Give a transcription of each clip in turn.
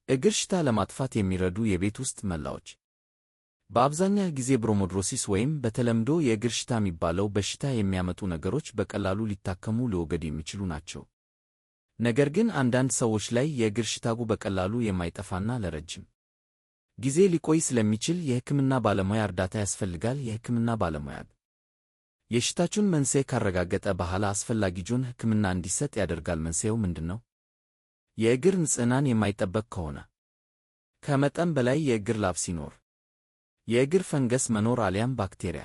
እግር ሽታ ለማጥፋት የሚረዱ የቤት ውስጥ መላዎች። በአብዛኛው ጊዜ bromidrosis ወይም በተለምዶ የእግር ሽታ የሚባለው በሽታ የሚያመጡ ነገሮች በቀላሉ ሊታከሙ ሊወገድ የሚችሉ ናቸው። ነገር ግን አንዳንድ ሰዎች ላይ የእግር ሽታው በቀላሉ የማይጠፋና ለረጅም ጊዜ ሊቆይ ስለሚችል የሕክምና ባለሙያ እርዳታ ያስፈልጋል። የሕክምና ባለሙያ የሽታችሁን መንስኤ ካረጋገጠ በኋላ አስፈላጊውን ሕክምና እንዲሰጥ ያደርጋል። መንስኤው ምንድነው? የእግር ንጽህናን የማይጠበቅ ከሆነ፣ ከመጠን በላይ የእግር ላብ ሲኖር፣ የእግር ፈንገስ መኖር አሊያም ባክቴሪያ፣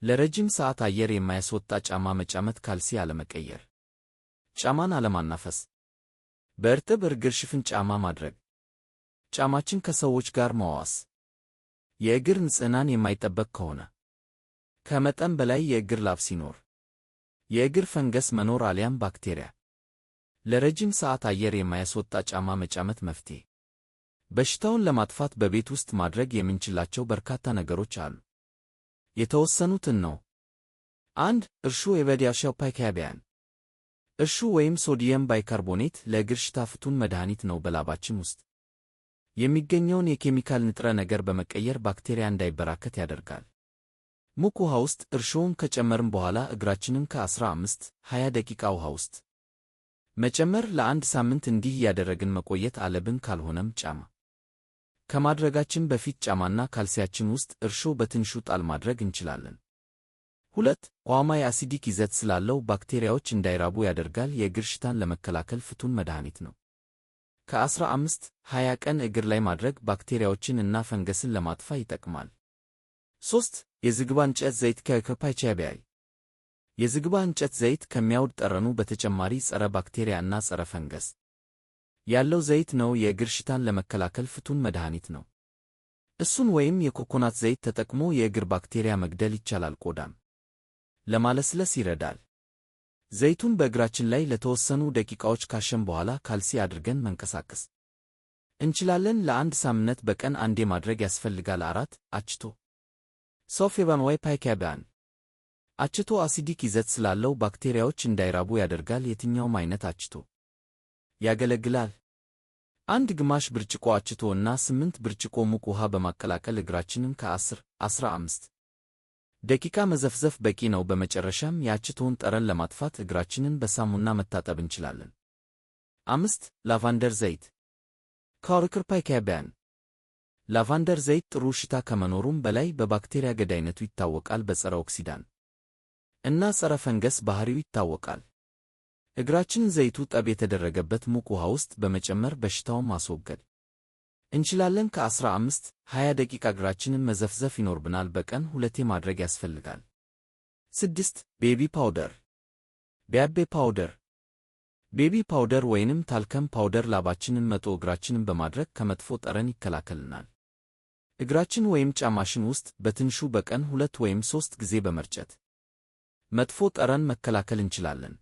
ለረጅም ሰዓት አየር የማያስወጣ ጫማ መጫመት፣ ካልሲ አለመቀየር፣ ጫማን አለማናፈስ፣ በእርጥብ እግር ሽፍን ጫማ ማድረግ፣ ጫማችን ከሰዎች ጋር መዋዋስ፣ የእግር ንጽህናን የማይጠበቅ ከሆነ፣ ከመጠን በላይ የእግር ላብ ሲኖር፣ የእግር ፈንገስ መኖር አሊያም ባክቴሪያ፣ ለረጅም ሰዓት አየር የማያስወጣ ጫማ መጫመት። መፍትሄ፦ በሽታውን ለማጥፋት በቤት ውስጥ ማድረግ የምንችላቸው በርካታ ነገሮች አሉ። የተወሰኑትን ነው። 1. እርሾ የበዲያሻው ፓይካቢያን። እርሾ ወይም sodium bicarbonate ለእግር ሽታ ፍቱን መድኃኒት ነው። በላባችን ውስጥ የሚገኘውን የኬሚካል ንጥረ ነገር በመቀየር ባክቴሪያ እንዳይበራከት ያደርጋል። ሙቅ ውሃ ውስጥ እርሾውን ከጨመርን በኋላ እግራችንን ከ15 20 ደቂቃ ውሃ ውስጥ መጨመር፣ ለአንድ ሳምንት እንዲህ እያደረግን መቆየት አለብን። ካልሆነም ጫማ ከማድረጋችን በፊት ጫማና ካልሲያችን ውስጥ እርሾ በትንሹ ጣል ማድረግ እንችላለን። 2. ውሃማ የ acidic ይዘት ስላለው ባክቴሪያዎች እንዳይራቡ ያደርጋል። የእግር ሽታን ለመከላከል ፍቱን መድኃኒት ነው። ከ15 20 ቀን እግር ላይ ማድረግ ባክቴሪያዎችን እና ፈንገስን ለማጥፋት ይጠቅማል። 3. የዝግባ እንጨት ዘይት ከፓይቻቢያይ። የዝግባ እንጨት ዘይት ከሚያውድ ጠረኑ በተጨማሪ ጸረ ባክቴሪያ እና ጸረ ፈንገስ ያለው ዘይት ነው። የእግር ሽታን ለመከላከል ፍቱን መድኃኒት ነው። እሱን ወይም የኮኮናት ዘይት ተጠቅሞ የእግር ባክቴሪያ መግደል ይቻላል። ቆዳም ለማለስለስ ይረዳል። ዘይቱን በእግራችን ላይ ለተወሰኑ ደቂቃዎች ካሸን በኋላ ካልሲ አድርገን መንቀሳቀስ እንችላለን። ለአንድ ሳምንት በቀን አንዴ ማድረግ ያስፈልጋል። 4. አችቶ ሶፌባን ዋይ ፓይካቢያን። አችቶ acidic ይዘት ስላለው ባክቴሪያዎች እንዳይራቡ ያደርጋል። የትኛውም አይነት አችቶ ያገለግላል። አንድ ግማሽ ብርጭቆ አችቶ እና 8 ብርጭቆ ሙቅ ውሃ በማቀላቀል እግራችንን ከ10 15 ደቂቃ መዘፍዘፍ በቂ ነው። በመጨረሻም የአችቶውን ጠረን ለማጥፋት እግራችንን በሳሙና መታጠብ እንችላለን። 5. Lavender ዘይት ካርክርፓይካቢያን። Lavender ዘይት ጥሩ ሽታ ከመኖሩም በላይ በባክቴሪያ ገዳይነቱ ይታወቃል። በጸረ oxidant እና ጸረ ፈንገስ ባህሪው ይታወቃል። እግራችንን ዘይቱ ጠብ የተደረገበት ሙቅ ውሃ ውስጥ በመጨመር በሽታውን ማስወገድ እንችላለን። ከ15 20 ደቂቃ እግራችንን መዘፍዘፍ ይኖርብናል። በቀን ሁለቴ ማድረግ ያስፈልጋል። 6. Baby powder፣ baby powder። Baby powder ወይንም talcum powder ላባችንን መጦ እግራችንን በማድረግ ከመጥፎ ጠረን ይከላከልናል። እግራችን ወይም ጫማሽን ውስጥ በትንሹ በቀን ሁለት ወይም ሦስት ጊዜ በመርጨት መጥፎ ጠረን መከላከል እንችላለን።